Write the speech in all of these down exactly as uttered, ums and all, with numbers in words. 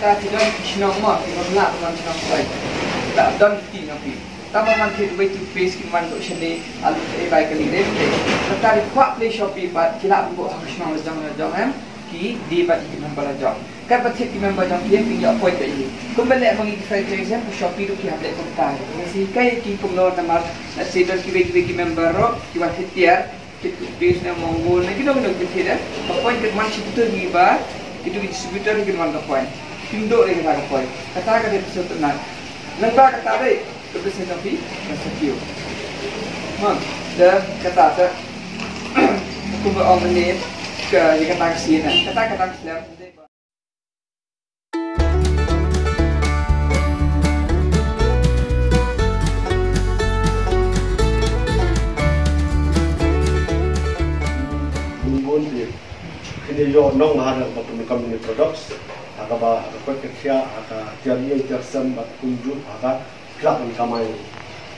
Ki don ki shnong mo, ki don la, ki don shnong poi. La don ki ti na phi. Tang ba man thied wei toothpaste ki man dok shane, alu te bai kali de te. Kata ri kwah plie Shopee bad ki la bok ha shnong la jong la jong em. Ki die bad ki member la jong. Kat ba thied ki member jong ki em ki ïoh point bad ïa ki. Kumba leh ma ngi ki fried rice em, Shopee ruh ki hap leh kumta. Ngi sa hikai ïa ki kumno namar lehse don kiwei kiwei ki member ruh ki wan thied tiar. Kit pis ne monggo ne kino kino kit hit eh. Ka point kit man shi putur ngi ba. Kit ki distributor kit man ka point. Kim do ne kata ka point. Kata ka dei pisa tu na. Nang ba kata dei. Ka pisa ka pi. Ka sa kiu. Ha. Da kata ta. Aku ba ong ne. Ka ye kata ka sien eh. Kata kata ka slem. Bun bun phi. Kine ïoh nong ha ka ba pun company products. Ha kaba ha ka kwet ka khia, ha ka tiar ïing tiar sem bad kumjuh ha ka phi lah ban kamai.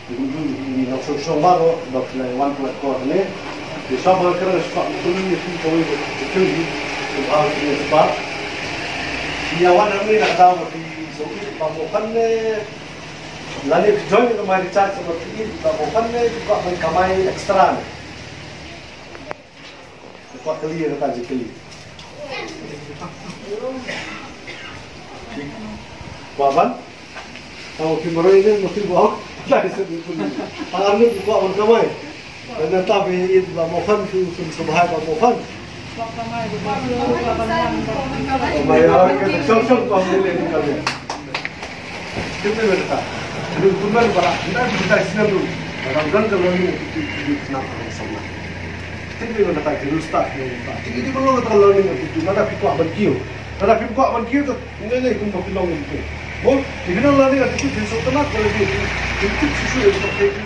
Kumjuh ngi nong shong shong baroh ba phi lah wan phi lah kor ne. Phi shong ba kren shong ba phi lah kawei ba phi lah. Phi lah wan ne na ka daw ba phi Ba mo khan ne, lane phi join ka My Recharge ba phi, ba mo khan ne, phi kwah ban kamai extra ne. Phi kwah kali kata jingkali. Kwah ban? Tang phi marwei ne, ma phi ba. Lai se phi pun. Tang ar ne phi kwah ban kamai. Nangta phi ïeit ba mo khan, phi sngewbha bha ba mo khan. Ba mo khan, ba mo khan. Ba mo khan, ba mo khan. Tip ne nangta. Nang kumne ba la, nang kita snem tu. Ba dang dang ka learning attitude, attitude nang akan sama. Tip ne nangta, jurus ta ne nangta. Tip ne ba lo ta learning attitude, nada phi kwah ban kiew. Nada phi kwah ban kiew tu, ne ne kumba phi long tu. Mo, if you don't learning attitude, then so ta na quality. Attitude shu shu expectation.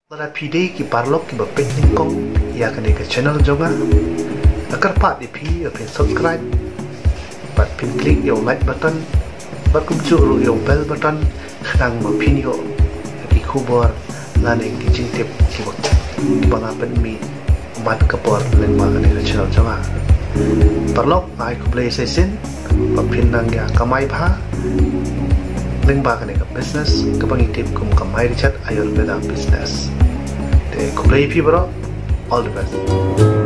Lada phi dei ki paralok kiba peit nyngkong ïa kane ka channel jong nga, nga kyrpad ïa phi ba phin subscribe bad phin click ïa u like button bad kumjuh ruh ïa u bell button khnang ba phin ïoh ïa ki khubor lane ki jingtip kiba, kiba nga pynmih bad ka por lyngba kane ka channel jong nga. Paralok, nga ai khublei sa shisien ba phin nang ïa kamai bha lyngba kane ka business kaba ngi tip kum ka My Recharge Ayurveda business. Te khublei phi baroh, all the best.